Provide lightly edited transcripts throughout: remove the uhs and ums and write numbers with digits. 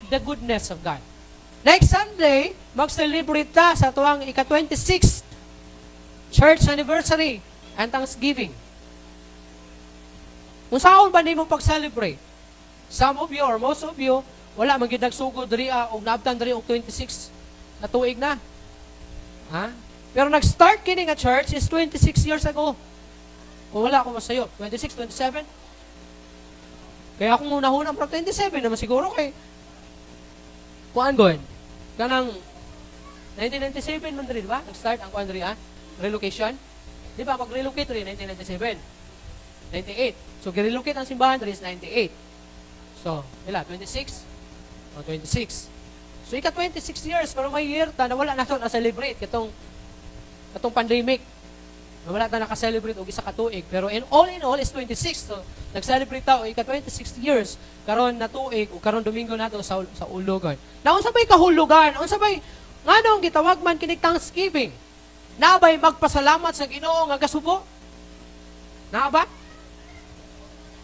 the goodness of God. Next Sunday, mag-celebrate ta sa atuang ika-26 church anniversary and Thanksgiving. Unsaon ba nimo pag-celebrate? Some of you or most of you, wala man gyud nagsugod diri og naabtan diri og 26 na tuig na. Ha? Pero nag-start kini nga church is 26 years ago. Kung wala ako masayo, 26, 27. Kaya akong unahuna, pero 27 naman siguro kay kuan gon. Kanang 1997 man diri, di ba? Nag-start ang kuan diri ah, relocation. Di ba pag-relocate diri 1997? 98. So gi-relocate ang simbahan diri is 98. So, ila 26 o 26. So ika 26 years, pero may year ta na wala na to na celebrate katong katong pandemic. Na wala ta naka-celebrate og isa ka tuig, pero in all is 26. So nag-celebrate ta og ika 26 years karon na tuig ug karon Domingo nato sa ulugan. Na unsa bay kahulugan? Unsa bay nganong gitawag man kinig Thanksgiving? Naa bay magpasalamat sa Ginoo nga gasubo? Naa ba?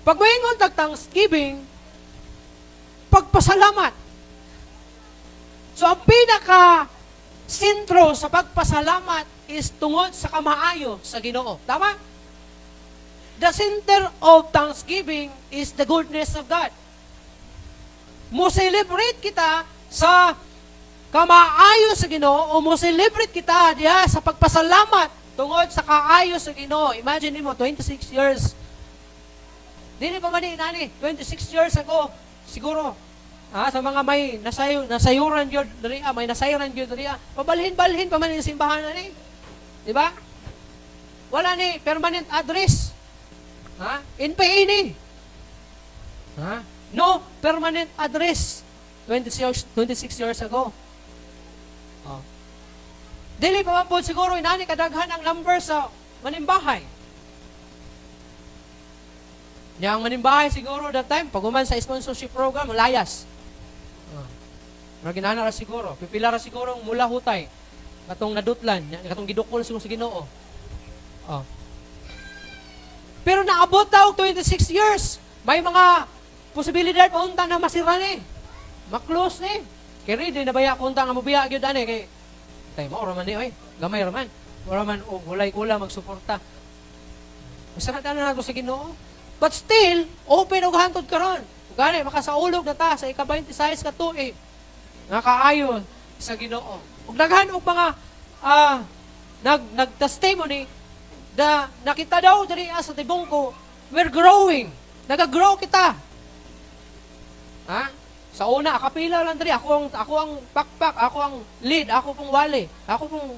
Pag moingon tag Thanksgiving, pagpasalamat. So ang pinaka sentro sa pagpasalamat is tungod sa kamaayo sa Ginoo. Tama? The center of thanksgiving is the goodness of God. Mo celebrate kita sa kamaayo sa Ginoo o mo celebrate kita diha sa pagpasalamat tungod sa kaayo sa Ginoo. Imagine mo, 26 years. Dili pa man ni nani, 26 years ago, siguro. Ah, sa mga may nasayuran gyud diri, may nasayuran gyud diri. Pabalhin-balhin pa man yung simbahan na ni. Di ba? Wala ni permanent address. Ha? NPA ni. Ha? No permanent address. 26, 26 years ago. Oh. Dili pa man po siguro inani kadaghan ang number sa manimbahay. Yang manimbahay siguro that time, pag human sa sponsorship program, layas. Oh. Murag ginana ra siguro. Pipila ra siguro ang mula hutay. Katong nadutlan, katong gidukol siguro sa Ginoo. Oh. Pero naabot ta og 26 years. May mga posibilidad pa unta na masira ni. Ma-close ni. Kay ready na baya kunta nga mobiya gyud ani kay tay mao ra man ni oy. Gamay ra man. Wala man og walay kula magsuporta. Basta na nato sa Ginoo. But still, open og hantod karon. Gani makasaulog na ta sa ika-26 ka tuig. Nga kaayo sa Ginoo. Ug daghan og mga nag nag-testimony da nakita daw diri sa Tibungko, we're growing. Naga-grow kita. Ha? Sa una, akapila lang diri. Ako ang pakpak, ako ang lead, ako pong wali, ako pong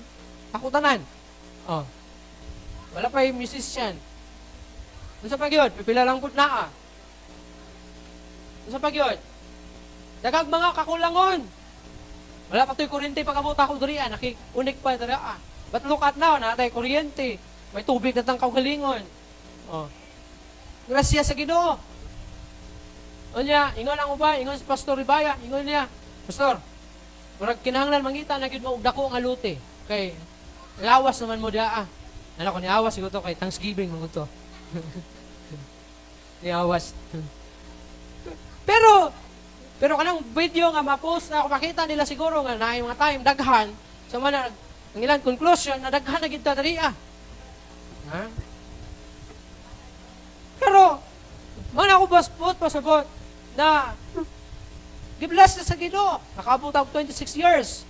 ako tanan. Oh. Wala pa yung musician. Unsa pa gyud? Pipila lang pud naa. Unsa pa gyud? Dagag mga kakulangon. Wala pa to'y kuryente pag-abot ako diri, ah, nakikunik pa diri ah. But look at now, natay kuryente. May tubig na tang kaugalingon. Oh. Grasya sa Ginoo. Unya, ingon ang uban, ingon si Pastor Ribaya, ingon niya, "Pastor, murag kinahanglan mangita na gyud mo og dako nga lote. Kay lawas naman mo diha ah." Ano ko ni awas siguro to kay Thanksgiving mo to. Ni awas. Pero kanang video nga ma-post na ako makita nila siguro nga naay mga time daghan sa man ang ilang conclusion na daghan na gid ta diri ah. Ha? Pero man ako pasabot pasabot na gibless na sa Ginoo. Nakaabot og 26 years.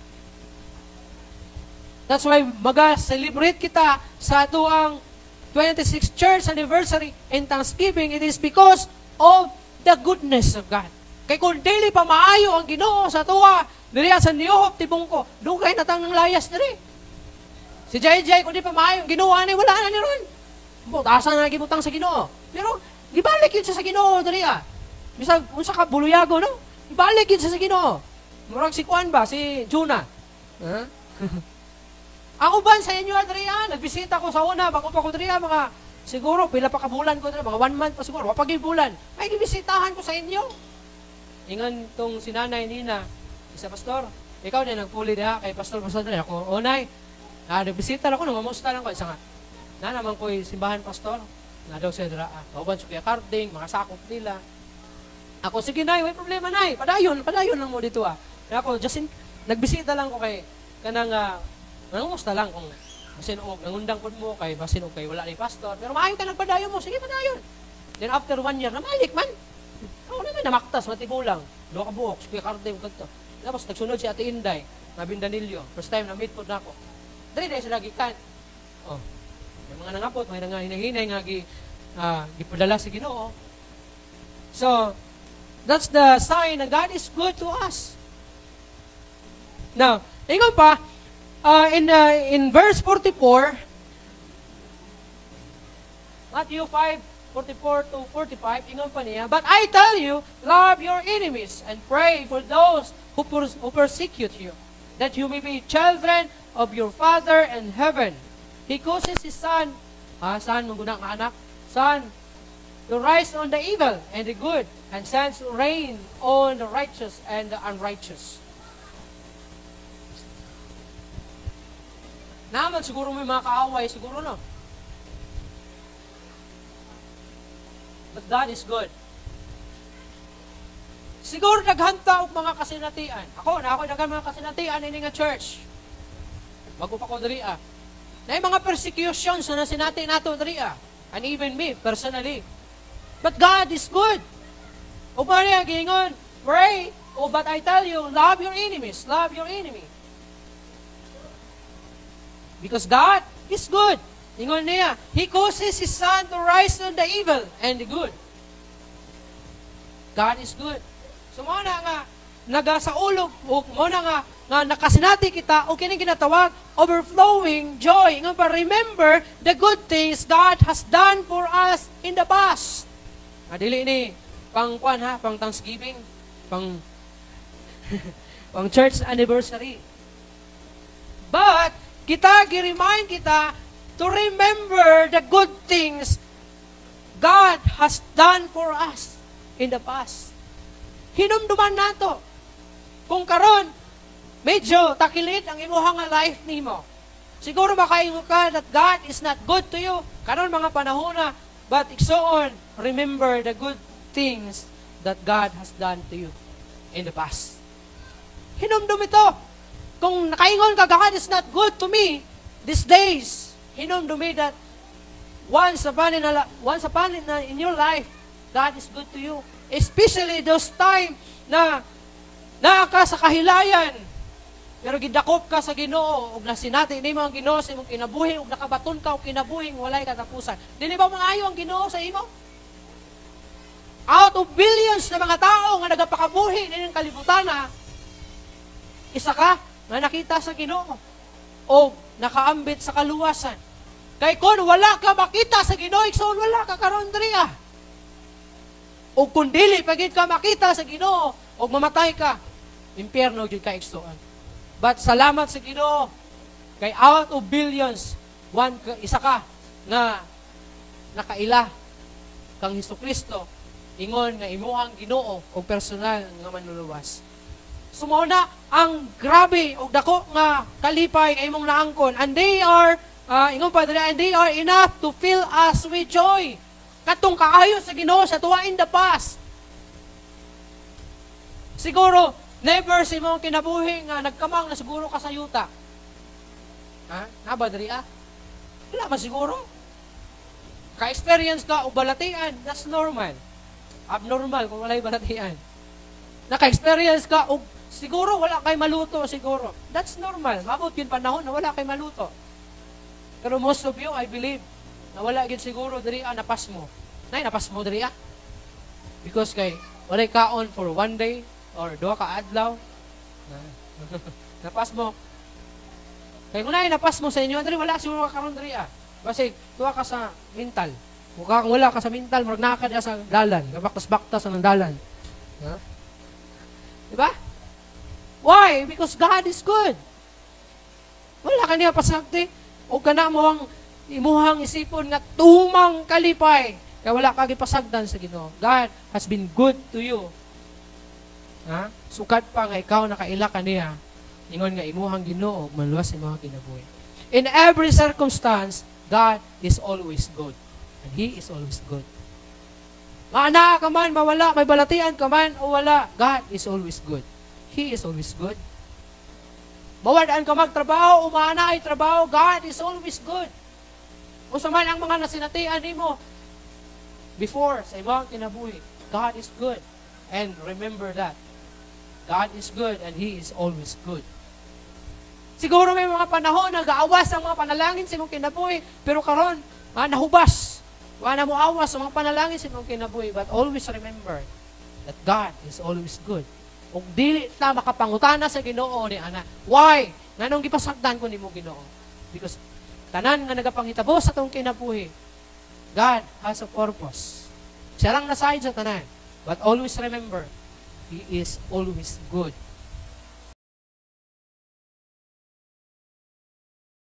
That's why maga-celebrate kita sa atuang 26th church anniversary and Thanksgiving. It is because of the goodness of God. Kay kung dili pa maayo ang Ginoo sa tuwa, diri sa New Hope Tibungko, dugay na tang layas diri. Si JJ, kung di pa maayo ang Ginoo ani, wala na ni ron. Asa na gibutang sa Ginoo. Pero gibalik yun siya sa Ginoo diri ah. Bisag unsa ka buluyago no? Ibalik yun siya sa Ginoo. Murag si Kuan ba, si Jonah. Ha? Ako ba sa inyo diri ah, nagbisita ko sa una bago pa ko diri ah, mga siguro pila pa ka bulan ko diri, mga one month pa siguro, wa pa gyud bulan. Ay gibisitahan ko sa inyo. Ingon tong si Nanay Nina, isa, "Pastor, ikaw din nagpuli diha kay Pastor Pastor diri." Ako, "Onay, ah, nagbisita lang ko, nangamusta lang ko." Isa nga, na naman ko'y simbahan, Pastor. Na daw siya dira. Ah, kauban si Kuya Carding, mga sakop nila. Ako, "Sige nay, way problema nay. Padayon, padayon lang mo dito ah." Kaya ako, just in, nagbisita lang ko kay kanang nangumusta lang kung basin og nangundang pud mo kay basin og kay wala ni pastor. Pero maayo ka nagpadayon mo, sige padayon. Then after one year, namalik man. Ako naman namaktas, matigulang. Duha ka buok, si Kuya Carte, kadto. Tapos nagsunod si Ate Inday, nga Bindanillo. First time na meet po nako. Diri dahil sila gikan. Oh. May mga nangapot, may nga hinahinay nga gipadala sa Ginoo. So, that's the sign that God is good to us. Now, ingon pa, in verse 44, Matthew 5, 44 to 45, ingon pa niya, "But I tell you, love your enemies and pray for those who persecute you, that you may be children of your Father in heaven. He causes His sun, sun, maguna nga anak, sun, to rise on the evil and the good, and sends rain on the righteous and the unrighteous." Naman siguro may mga kaaway, siguro no. But God is good. Siguro naghanta og mga kasinatian. Ako, na ako daghan mga kasinatian ini nga church. Bago pa ko diri ah. Na mga persecutions na nasinati nato diri ah. And even me personally. But God is good. O pa niya giingon, pray. Oh, but I tell you, love your enemies. Love your enemy. Because God is good. Ingon niya, He causes His sun to rise on the evil and the good. God is good. So, mao na nga, nagasaulog, o mao na nga nakasinati kita, o kining ginatawag, overflowing joy. Ingon pa, remember the good things God has done for us in the past. Dili ni, pang kwan ha, pang Thanksgiving, pang church anniversary. But, kita, gi-remind kita to remember the good things God has done for us in the past. Hinumduman nato. Kung karon medyo takilid ang imuhang nga life nimo. Siguro makaingon ka that God is not good to you. Karon mga panahon na, but igsoon, remember the good things that God has done to you in the past. Hinumdum ito. Kung nakaingon ka, "God is not good to me these days," hinumdumi that once upon in your life, God is good to you. Especially those time na naa ka sa kahilayan, pero gidakop ka sa Ginoo ug nasinati nimo ang Ginoo sa imong kinabuhi ug nakabaton ka og kinabuhing walay katapusan. Dili ba maayo ang Ginoo sa imo? Out of billions na mga tao nga nagapakabuhi nining kalibutan, isa ka nga nakita sa Ginoo o nakaambit sa kaluwasan. Kay kung wala ka makita sa Ginoo, igsoon, wala ka karon diri ah. O kung dili pa gid ka makita sa Ginoo og mamatay ka, impyerno gyud ka, igsoon. But salamat sa Ginoo kay out of billions, isa ka nga nakaila kang Hesukristo ingon nga imuhang Ginoo o personal nga manluluwas. So mao na ang grabe og dako nga kalipay nga imong naangkon, and they are ingon pa diri, and they are enough to fill us with joy. Katong kaayo sa Ginoo sa tuwa in the past. Siguro never sa imong kinabuhi nga nagkamang na siguro ka sa yuta. Ha? Naba diri ah? Wala man siguro. Ka-experience ka og balatian, that's normal. Abnormal kung walay balatian. Naka-experience ka og siguro wala kay maluto siguro. That's normal. Mabot yun panahon na wala kay maluto. Pero most of you, I believe, na wala gyud siguro diri ah, napas mo. Nay, napas mo diri ah. Because kay walay kaon for one day or duha ka adlaw. Napas mo. Kay kung nay napas mo sa inyo, diri wala siguro ka karon diri ah. Basig tuwa ka sa mental. Kung wala ka sa mental, murag naa ka sa dalan, gabaktas-baktas ang dalan. Ha? Diba? Why? Because God is good. Wala ka niya pasagti. O kana mo ang imuhang isipon nga tumang kalipay. Kaya wala ka gipasagdan sa Ginoo. God has been good to you. Ha? Sukad pa nga ikaw nakaila ka niya. Ingon nga imuhang Ginoo manluwas sa imong kinabuhi. In every circumstance, God is always good. And He is always good. Maanaa ka man, mawala, may balatian ka man, o wala, God is always good. He is always good. Mawad-an ka magtrabaho, o maana ay trabaho, God is always good. Unsa man ang mga nasinatian nimo before sa imong kinabuhi, God is good. And remember that. God is good and He is always good. Siguro may mga panahon na gaawas ang mga panalangin sa imong kinabuhi, pero karon, nahubas. Wa na mo awas sa mga panalangin sa imong kinabuhi, but always remember that God is always good. Ug dili ta makapangutana sa Ginoo ni ana. Why? Nganong gipasagdan ko nimo, Ginoo? Because tanan nga nagapanghitabo sa atong kinabuhi, God has a purpose. Siya lang nasayod sa tanan. But always remember, He is always good.